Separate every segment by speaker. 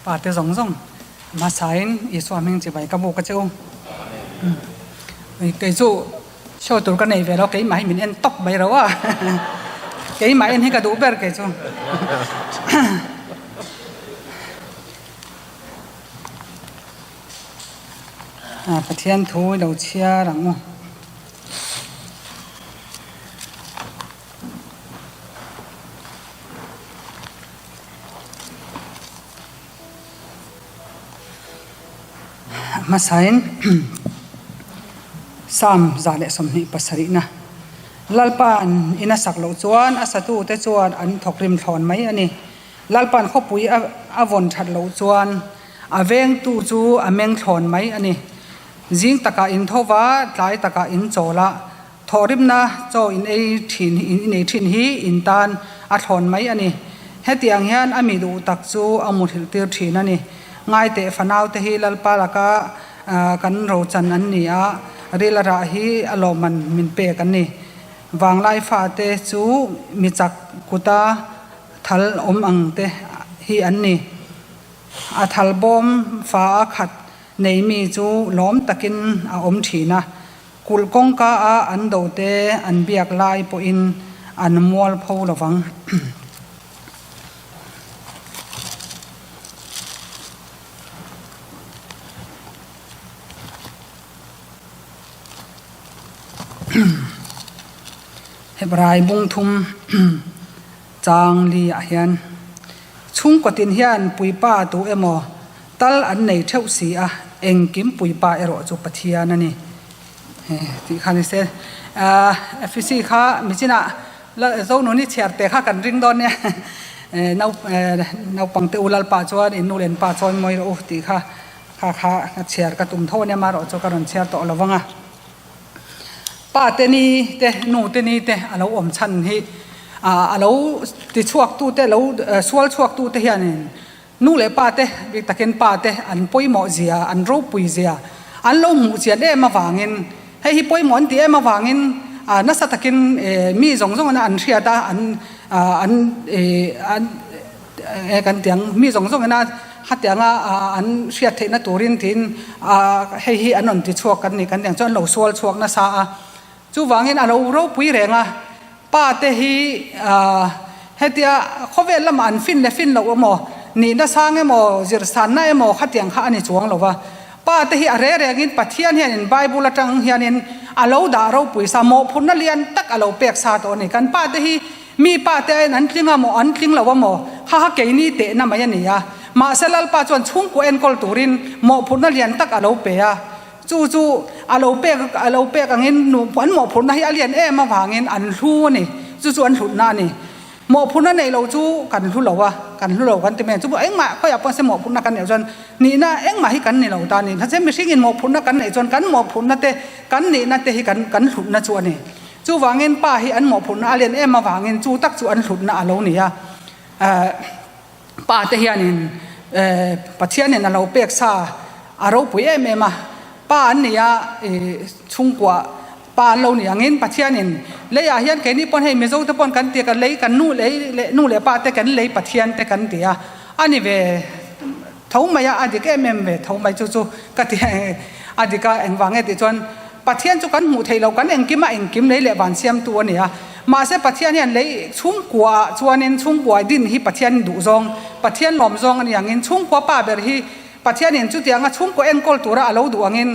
Speaker 1: Pa te zawng zawng hmasain Isua hming chibai ka buk a che u. Kei chu show tur ka nei ve lo, keimah hi min en tawp mai ro a. Keimah en hi ka duh ber kei chu. Pathian thu i lo chhiar ang u. Hmasain Psalm 127na Lalpa'n in a sak loh chuan a satute chuan an thawkrim thlawn mai a ni. Lalpa'n khawpui a vawn that loh chuan a vengtu chu a meng thlawn mai a ni. Zing takah in tho va, tlai takah in chawl a, Thawhrimna chaw in ei thin in ei thin hi in tan a thlawn mai a ni. Hetiang hian a mi duh tak chu a muthilh tir thin a ni. Ngaiteh fanau te hi Lalpa laka kan rochan an ni a, ril a rah hi a lawmman min pek an ni. Vanglai fate chu mi chak kuta thal awm ang te hi an ni. A thal bawm fa a khat nei mi chu lawm takin a awm thin a. Kulh kawngka a an do te an biak lai pawhin an mual pho lovang. Hebrai bung thum chang li ah hian chhungkaw tin hian puipa tu emaw Tal an nei theuh si a, engkim puipa erawh chu Pathian a ni tih kha ni se. Efesi kha michinah Zonuni chhiar te kha kan ring dawn nia, naupang te u Lalpa chuan in nu leh in pa chawi mawi rawh u tih kha kha kha chhiar ka tum tho a nia, amaherawh chu ka rawn chhiar tawh lo vang a. Pa te ni te, nu te ni te a lo awm chhan hi a lo tichhuak tu te, lo sual chhuak tu te hianin Nu leh pa te, bik takin pa te an pawimawh zia, an ropui zia an lo hmuh chian em avangin, hei hi pawimawh an tih em avangin nasa takin mi zawng zawng ina an hriat a, an an an e kan tih ang, mi zawng zawng ina hetianga an hriat theihna turin tiin hei hi an rawn ti chhuak kan ni kan tih ang chuan an lo sual chhuak nasa a. Chuvangin a lo ropui reng a, pa te hi hetia khawvel lamah an fin leh fin loh emaw, nihna sang emaw, zirsanna emaw khatiang kha a ni chuang lo va. Pa te hi a re rengin Pathian hianin Bible atang hianin a lo dah ropui sa, mawhphurhna lian tak a lo pek sa tawh a ni. Kan pa te hi mi pa te aiin an tling a maw, an tling lo a maw, kha kha keini tehna mai a ni a. Mahse Lalpa chuan chhungkua enkawl turin mawhphurhna lian tak a lo pe a. Chu chu a lo pek a lo pek angin nu an mawhphurhna hi a lian em avangin an hlu a ni. Chu chu an hlutna a ni. Mawhphurhna nei lo chu kan hlu lo a, kan hlu lo kan ti mai ang. Chu pawh engmah khawiah pawh se mawhphurhna kan neih chuan nihna engmah hi kan ni lo ta a ni. Mahse mihringin mawhphurhna kan neih chuan kan mawhphurhna te kan nihna te hi kan kan hlutna chu a ni. Chuvangin pa hi an mawhphurhna a lian em avangin chu tak chu an hlutna a lo ni a. Pa te hianin Pathianin a lo pek sa a ropui em em a, pa an ni a chhungkua pa an lo ni angin Pathianin leiah hian keini pawn hei Mizo te pawn kan ti a kan lei kan nu lei leh nu leh pa te kan lei Pathian te kan ti a, a ni ve tho mai a, a dik em em ve tho mai chu chu ka ti a dik a engvang nge tih chuan Pathian chu kan hmuh theih loh, kan engkim a engkim lei leh van siamtu a ni a. Mahse Pathian hian lei chhungkua ah chuanin chhungkua din hi Pathian duh zawng, Pathian lawm zawng a ni angin chhungkua pa ber hi Pathianin chutianga chhungkua enkawl tura a lo duh angin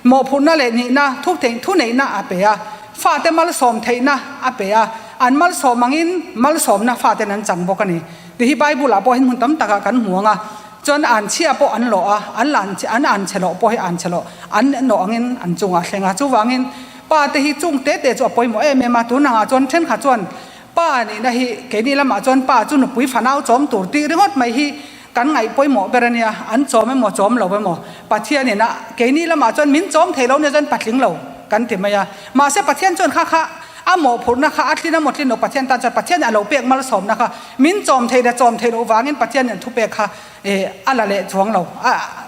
Speaker 1: mawhphurhna leh nihna, thu thuneihna a pe a, fate malsawm theihna a pe a, an malsawm angin malsawmna faten an chang bawk a ni. Ti hi Bible ah pawh hin hmun tam takah kan hmu ang a. Chuan an chhia pawh an lawh a, an la an an chhe loh pawh hi an chhe loh an nawh angin an chungah a thleng a. Chuvangin pa te hi chung te te chu a pawimawh em em a, tun angah chuan thenkhat chuan pa nihna hi keini lamah chuan pa chu nupui fanau chawm tur tih ringawt mai hi kan ngaih pawimawh ber a nia, an chawm emaw chawm lo emaw Pathianin a keini lamah chuan min chawm thei lo nia chuan patling lo kan ti mai a. Mahse Pathian chuan kha kha a mawhphurhna kha a tlin a maw tlin lo Pathian tan chuan Pathianin a lo pek malsawmna kha Min chawm thei leh chawm thei loh vangin Pathianin thupek kha a la leh chuang lo,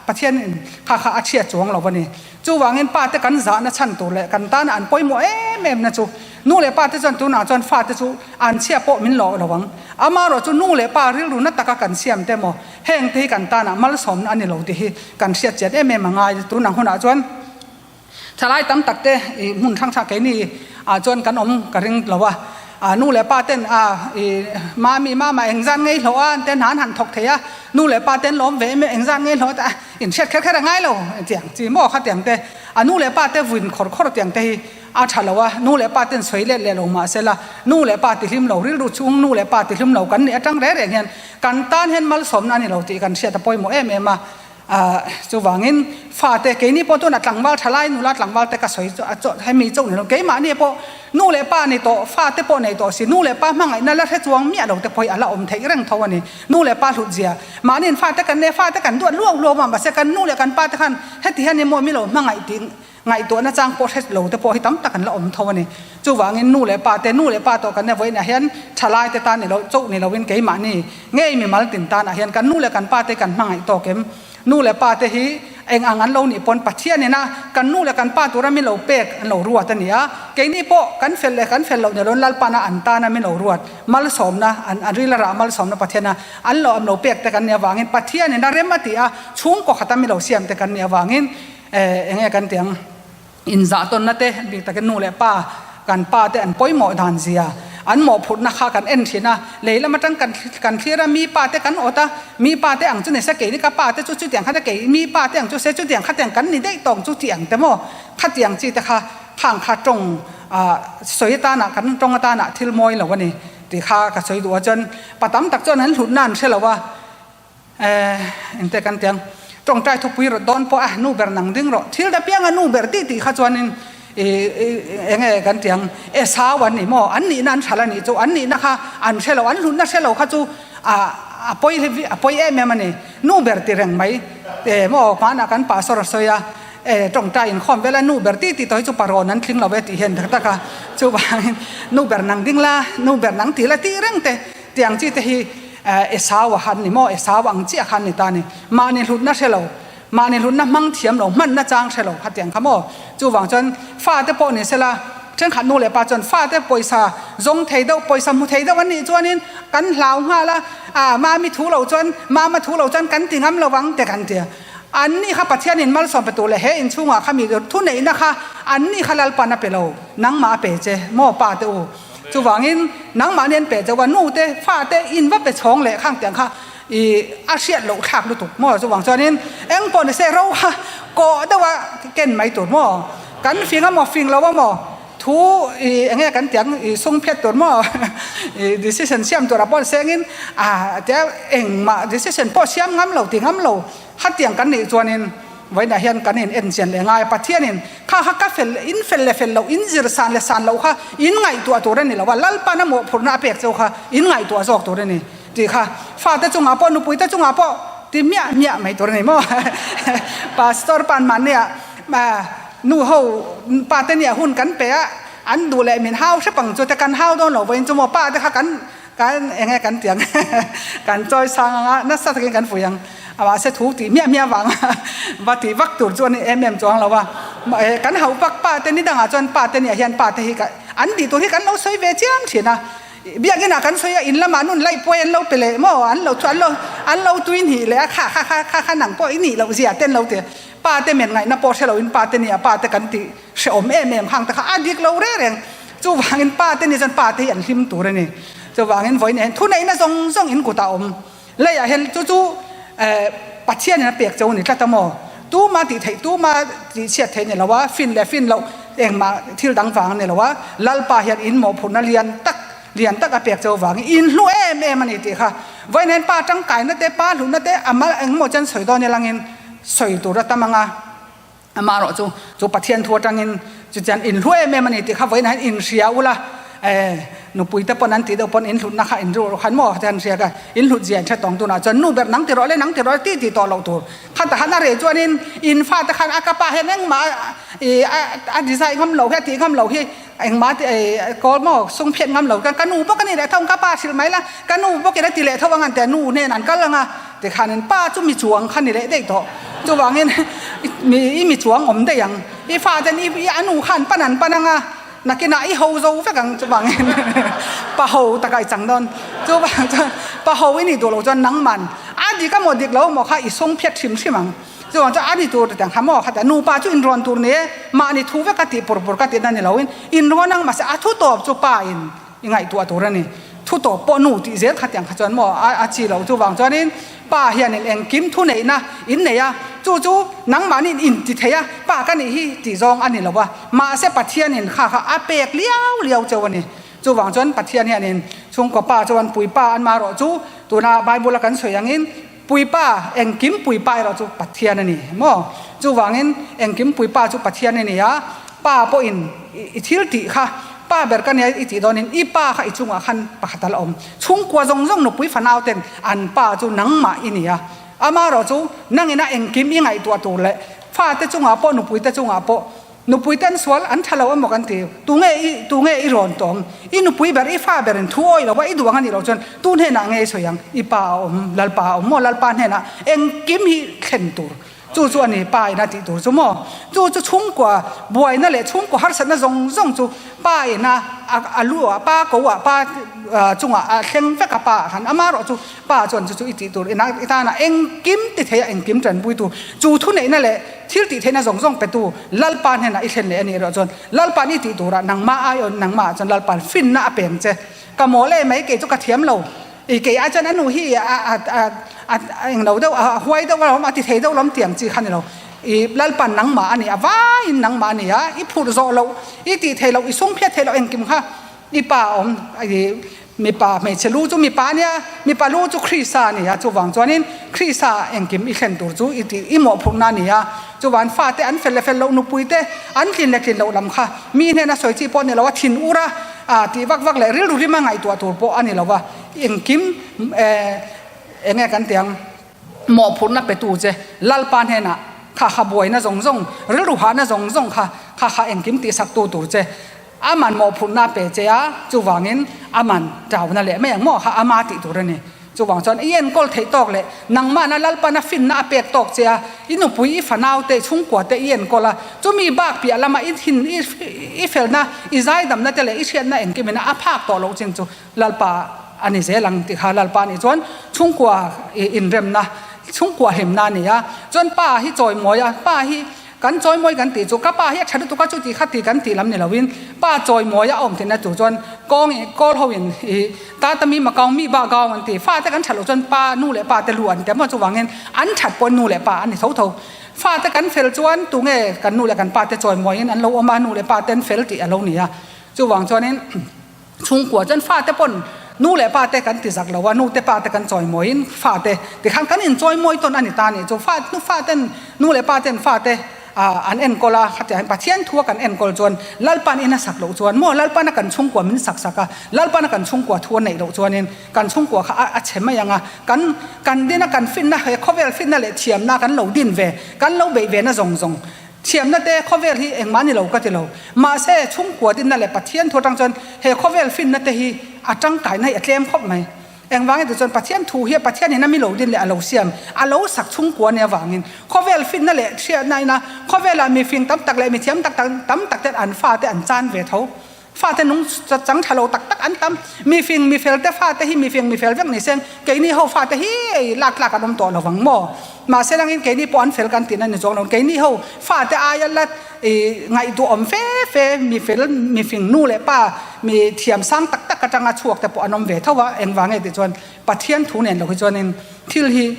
Speaker 1: Pathianin kha kha a chhiat chuang lo a ni. Chuvangin pa te kan zahna chhan tur leh kan tana an pawimawh em em na chu nu leh pa te chuan tunah chuan fate chu an chhia pawh min lawh lo ang. Amaherawhchu nu leh pa rilru na taka kan siam te maw heng te hi kan tanah malsawmna a ni lo tih hi kan hriat chian em em a ngai. Tunang hunah chuan thalai tam tak te ih hmun hrang hrang keini ah chuan kan awm ka ring lo a, ah nu leh pa ten ah ih mami mama engzat ngei hlawh a an te hna an han thawk thei a, nu leh pa ten lawm ve em em engzat ngei hlawh a in hriat kher kher a ngai lo tiang chi maw khatiang te a nu leh pa te vuin khawr khawr tiang te hi A tha lo a, nu leh pa ten sawi let leh lo mah sela, nu leh pa tihlim lo, rilru chung nu leh pa tihlim lo kan nih atang reng reng hian kan tan hian malsawmna a ni lo tih kan hriat a pawimawh em em a. Ahh chuvangin fate keini pawh tuna tlangval tha lai nula tlangval te ka sawi chu a chaw hemi chauh ni lo keimahni pawh nu leh pa ni tawh fate pawh nei tawh si nu leh pa hmangaihna la hre chuang miah lo te pawh hi a la awm theih reng tho a ni. Nu leh pa hlut zia mahniin fate kan nei fate kan duat luau luau a mahse kan nu leh kan pa te khan heti hian emaw mi lo hmangaih tih Ngaihtuahna chang pawh hre lo te pawh hi tam tak an la awm tho a ni. Chuvangin nu leh pa te, nu leh pa tawh kan nia vawiinah hian thalai te tan ni lo, chauh ni loin keimahni ngei mimal tin tanah hian kan nu leh kan pa te kan hmangaih tawk em? Nu leh pa te hi eng ang an lo nih pawn Pathianin a kan nu leh kan pa tura min lo pek an lo ruat a ni a, keini pawh kan fel leh kan fel loh ni loin Lalpana an tana min lo ruat malsawmna an an ril a rah malsawmna Pathiana an lo an lo pek te kan nih avangin Pathianin a rem a ti a, chhungkaw khata min lo siam te kan nih avangin Eh, enge kan tiang inzah tawnna te bik takin nu leh pa kan pa te an pawimawh dan zia an mawhphurhna kha kan en thin a, lei lam atang kan kan thlir a, mi pa te kan awt a, mi pa te ang chu ni se keini ka pa te chu chutiang kha te kei mi pa te ang chu se chutiang khatiang kan ni daih tawng chu tih ang te maw khatiang chi te kha khang kha tawng ah sawi atana kan tawng atana thil mawi lo a ni tih kha ka sawi duh a chuan pa tam tak chuan an hlutna an hre lo a. Eh, engte kan tiang tawngtai thupui rawh dawn pawh a nu ber nang ding rawh thil da pianga nu ber tih tih kha chuanin enge kan tiang Esau an ni maw an nihna an hral a nih chu an nihna kha an hre lo an hlutna hre lo kha chu a a pawi a pawi em em a ni nu ber ti reng mai e maw hmanah kan pastor a sawi a e tawngtai inkhawm vel a nu ber tih tih tawh hi chu parawn an tling lo ve tih hian tak tak a chuvangin nu ber nang ding la nu ber nang ti la tih reng te Tiang chi te hi Esau a han ni maw? Esau ang chiah khan ni ta ni. Mahni hlutna hre lo, mahni hlutna hmang thiam lo, hmanna chang hre lo kha tiang kha maw? Chuvang chuan fate pawh ni sela, thenkhat nu leh pa chuan fate pawisa zawng thei deuh, pawisa hmu thei deuh an nih chuanin kan hlau nghal a, ah mami thu lo chuan, mama thu lo chuan kan ti ngam lo vang te kan ti a. An nih kha Pathianin malsawm pe tur leh he inchhungah kha mi thuneihna kha an nih kha Lalpan a pe lo, nangmah a pe che maw pa te u. Chuvangin nangmahni an pe chauh a, nu te, fa te in va pe chhawng leh khang tiang kha i a hriat loh thlak lutuk maw? Chuvang chuanin eng pawh ni se ro kha kawh deuh a ken mai tur maw? Kan fing a maw fing lo a maw? Thu i eng nge kan tiang i sung phiat tur maw? I decision siam tur ah pawh sengin a tia engmah decision pawh siam ngam lo ti ngam lo Hetiang kan nih chuanin vawiinah hian kan in enchian leh ngai a, Pathianin kha kha ka fel, in fel leh fel loh, in zir san leh san loh kha in ngaihtuah tur a ni lo a, Lalpan a mawhphurhna a pek cheu kha in ngaihtuah zawk tur a ni tih kha fate chungah pawh nupuite chungah pawh ti miah miah mai tur a ni maw? Pastor pan mahnia nu ho pate nia hun kan pe a, an duh leh min hau hrep ang chu te kan hau dawn lo vawiin chu maw pate kha kan Kan enge kan ti ang kan chawi sang anga nasa takin kan vui ang a mahse thu tih miah miah vang va tih vak tur chu a ni em em chuang lo a kan hauh vak pa te ni dangah chuan pa te nia hian pa te hi an tih tur hi kan lo sawi ve chiang thin a biakin ah kan sawi a in lamah nun laih puai an lo pe leh maw an lo an lo an lo tui hnih leh a kha kha kha kha kha nang pawh i nih loh zia te an lo ti pa te men ngaihna pawh hre loin pa te nia pa te kan tih Hrehawm em em hang te kha a dik lo reng reng. Chuvangin pa te ni chuan pa te hi an hlim tur a ni. Chuvangin vawiin ah hian thuneihna zawng zawng in kutah a awm. Leiah hian chu chu Pathianin a pek cheu a ni tlat a maw? Tuma tih theih tuma tih chhiat theih a ni lo a, fin leh fin loh engmah thil dang vang a ni lo a, Lalpa hian in mawhphurhna lian tak lian tak a pek cheu vangin in hlu em em a ni tih kha vawiin hian pa tangkaina te pa hlutna te a mal engmaw chuan sawi dawn ilangin sawi tur a tam ang a. Amaherawh chu, chu Pathian thu atangin chutiang in hlu em em a ni tih kha vawiinah hian in hria ula, eh, nupui te pawn an tih deuh pawn in hlutna kha in ru khan maw tian hria ka, in hlut zia in hre tawng tunah chuan nu ber nang ti rawh le nang ti rawh le ti tih tawh loh tur. Khata han a reh chuanin in fate khan a ka pa hian engmah i a design ngam lo hi a tih ngam lo hi engmah ti kawl maw sung phiat ngam lo ka nu bawk a ni leh tho ka pa hrilh mai la ka nu bawkin a ti leh tho ang an ti a nu hnen an kal ang a tikhanin pa chu mi chuang kha ni leh daih tawh chuvangin mi i mi chuang awm daih ang i fa ten i a nu khan pan an pan ang a. Nakinah i ho zo vek ang chuvangin pa ho taka i chang dawn. Chuvang chuan pa ho i nih duh loh chuan nangman a dik a maw dik lo maw kha i sawng phiat hrim hrim ang. Chuvang chuan a ni tur tiang kha maw kha nupa chu inrawn tur ni e, mahni thu vek a tih pur pur ka tihna ni loin inrawn ang mahse a thu tawp chu pa in i ngaihtuah tur a ni. Thu tawp pawh nu tih zel kha tiang kha chuan maw a chi loh. Chuvang chuanin pa hianin engkim thu neihna in nei a, chu chu nangmahni in inti thei a, pa ka nih hi tih zawng a ni lo a, mahse Pathianin kha kha a pek liau liau cheu a ni. Chuvang chuan Pathian hianin chhungkaw pa chuan puipa an marawh chu tuna Bible a kan sawi angin puipa, engkim puipa erawh chu Pathian a ni maw? Chuvangin engkim puipa chu Pathian a ni a, pa pawhin i thil tih kha pa ber ka nia i tih dawnin i pa kha i chungah khan pakhat a la awm. Chhungkua zawng zawng nupui fanau ten an pa chu nangmah i ni a, amaherawh chu nangina engkim i ngaihtuah tur leh fate chungah pawh nupuite chungah pawh Nupui ten sual an tha lo emaw kan ti. Tunge i, tunge i rawn tawng? I nupui ber, i fa berin thu awih lo a, i duh ang a nih loh chuan tu hnenah nge i sawi ang? I pa a awm, Lalpa a awm maw? Lalpa hnenah engkim hi thlen tur. Chu chu a ni, pa ina tih tur chu maw? Chu chu chhungkua buaina leh chhungkua harsatna zawng zawng chu pa ina a lu ah, pa ko ah, pa chungah a thleng vek a, pa ah khan amaherawh chu pa chuan chu chu i tih tur ina i tana engkim ti thei a, engkim tanpui tur. Chu thuneihna leh Thil tih theihna zawng zawng petu Lalpa hnenah i thlen leh a nih erawh chuan Lalpa'n i tih turah nangmah aiawhin nangmah ah chuan Lalpa'n finna a peng che. Ka mawl e mai kei chu ka thiam lo. I kei ai chuan a nu hi a a a a englo deuh a huai deuh alawm a ti thei deuh alawm tiang chi kha ni lo. I Lalpa'n nangmah a ni a vaiin nangmah a ni a, i phurh zawh loh, i tih theih loh, i sum phiat theih loh engkim kha I pa awm i mipa hmeichhe lu chu mipa a nia, mipa lu chu Krista a ni a, chuvang chuanin Krista engkim i thlen tur chu i tih i mawhphurhna a ni a, chuvan fate an fel leh fel loh nupui te an tlin leh tlin loh lam kha mi hnena sawi chi pawh a ni lo a, thin ur a ah tih vak vak leh rilru rima ngaihtuah tur pawh a ni lo a, engkim eh enge kan tih ang. Mawhphurhna petu che Lalpa hnenah kha kha buaina zawng zawng, rilru hahna zawng zawng kha kha kha engkim tihsaktu tur che a man mawhphurhna pe che a, chuvangin a man tauna leh mai ang maw kha ama tih tur a ni. Chuvang chuan i enkawl theih tawk leh nangmahna Lalpana finna a pek tawk che a, i nupui, i fanau te, i chhungkua te i enkawl a, chumi bak piah lama i thin, i felna, i zaidamna te leh i hriatna engkimin a phak tawh loh chin chu Lalpa a ni zel ang tih kha Lalpa nih chuan chhungkua inremna, chhungkua hlimna a ni a. Chuan pa hi chawimawi a, pa hi kan chawimawi kan tih chu ka pa hi a tha lutuk a chuti kha ti kan tih lam ni loin pa chawimawi a awm theihna tur chuan kawng kawl ho in ih tata mi makaung mi ba gaung an ti fate kan that loh chuan pa nu leh pa te lu an ti a maw chuvangin an that pawhin nu leh pa an ni tho tho. Fate kan fel chuan tunge kan nu leh kan pa te chawimawiin an lo awm a, nu leh pa te an fel tih a lo ni a. Chuvang chuanin. Chhungkua chuan fate pawn nu leh pa te kan ti zak lo a, nu te pa te kan chawimawiin fate tikhan kan inchawimawi tawn a ni ta nih chu. Fa nu faten nu leh pa ten fate ah an enkawl a, khatiang hian Pathian thua kan enkawl chuan Lalpa'n in a sak loh chuan maw Lalpa'n a kan chhungkua min sak sak a, Lalpa'n a kan chhungkua thu a neih loh chuanin kan chhungkua kha a chhe mai ang a, kan kan din a kan finna he khawvel finna leh thiamna kan lo din ve kan lo beih ve na zawng zawng Thiamna te khawvel hi engmah ni lo ka ti lo. Mahse, chhungkua dinna leh Pathian thu atang chuan he khawvel finna te hi a tangkaina hi a tlem khawp mai. Engvangin ti chuan Pathian thu hi Pathian in a mi lo din leh a lo siam, a lo sak chhungkua nia vangin khawvel finna leh hriatna ina khawvelah mi fing tam tak leh mi thiam tak tak tam tak ten an fate an chan ve tho. Fate nung chang tha lo tak tak an tam. Mi fing mi fel te fate hi mi fing mi fel vek ni seng keini ho fate hi ei lak tlak an awm tawh lo vang maw? Mahse langin keini pawh an fel kan tihna ni chuang lo. Keini ho fate aia la i ngaihduah awm fe fe mi fel mi fing nu leh pa mi thiam sang tak tak atanga chhuak te pawh an awm ve tho a. Engvang nge tih chuan Pathian thu nen lo hi chuanin thil hi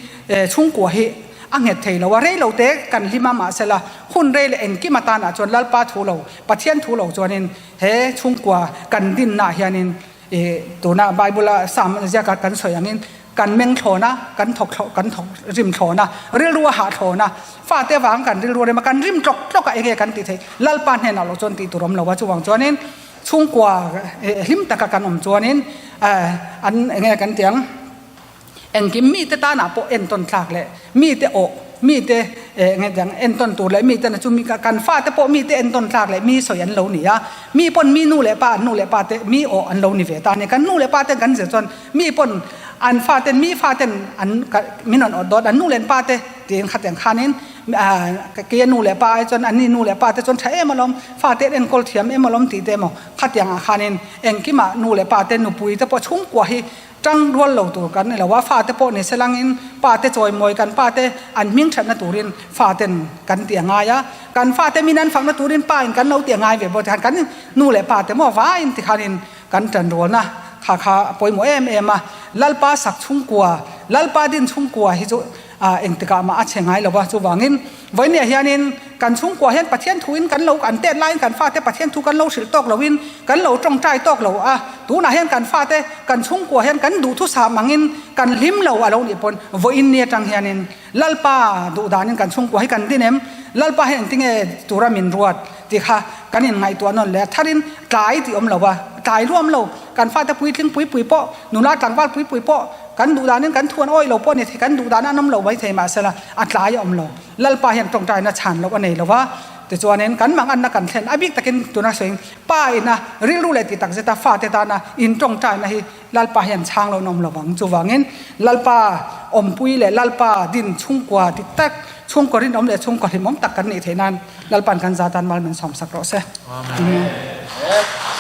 Speaker 1: chhungkua hi a nghet thei lo a. Rei lo te kan hlim a mahsela hun rei leh engkim atanah chuan Lalpa thu lo Pathian thu lo chuanin he chhungkua kan dinnaah hianin ih tuna Bible-a Psalm ziaka kan sawi angin kan meng thlawn a, kan thawk thlaw kan thawk rim thlawn a, rilru a hah thlawn a, fate avang kan rilru a rem a, kan rim tlawk tlawk a enge kan tih theih Lalpa hnenah loh chuan tih tur awm lo a, chuvang chuanin chhungkua hlim taka kan awm chuanin an enge kan tih ang. Engkim mite tanah pawh entawn tlak leh mite awh, mite nge dang entawn tur leh mite na chu mi kan fate pawh mite entawn tlak leh mi sawi an lo ni a, mi pawn mi nu leh pa an nu leh pa te mi awh an lo ni ve ta a ni. Kan nu leh pa te kan zir chuan mi pawn An faten mi faten an min rawn awt dawn an nu leh an pa te tiin khatiang khanin kei a nu leh pa ai chuan an ni nu leh pa te chuan tha em alawm fate an enkawl thiam em alawm tih te emaw khatiang ah khanin engkimah nu leh pa te nupui te pawh chhungkua hi tang rual lo tur kan ni lo a, fate pawh ni se langin pa te chawimawi kan pa te an hming thatna turin faten kan ti a ngai a, kan fate min an fakna turin pa in kan lo ti a ngai ve bawk tikhan kan nu leh pa te maw vaiin tikhanin kan tan rualna kha kha a pawimawh em em a, Lalpa sak chhungkua, Lalpa din chhungkua hi chu engtikah mah a chhe ngai lo va, chuvangin vawinia hianin kan chhungkua hian Pathian thuin kan lo an tet laiin kan fate Pathian thu kan lo hrilh tawk loin kan lo tawngtai tawk lo a, tunah hian kan fate kan chhungkua hian kan duhthusam angin kan hlim lo a lo nih pawn vawiin ni atang hianin Lalpa duh danin kan chhungkua hi kan din em? Lalpa hi engtinge tura min ruat tih kha kan inngaihtuah nawn leh a tharin tlai tih awm lo a, tlai luam lo kan fate puitling pui pui pawh nula tlangval pui pui pawh Kan duh danin kan thuan awih lo pawh ni thei, kan duh dan an awm lo mai thei mahsela a tlai a awm lo. Lalpa hian tawngtaina chhan loh a nei lo va, tichuanin kan manganna kan thlen a bik takin tuna sawiin Pa ina rilru leh ti tak zeta fate tana in tawngtaina hi Lalpa hian chhang loh an awm lo vang. Chuvangin Lalpa awmpui leh Lalpa din chhungkua dik tak, chhungkaw rinawm leh chhungkaw hlimawm tak kan nih theih nan Lalpa'n kan za tan mal min sawmsak rawh se. Amen.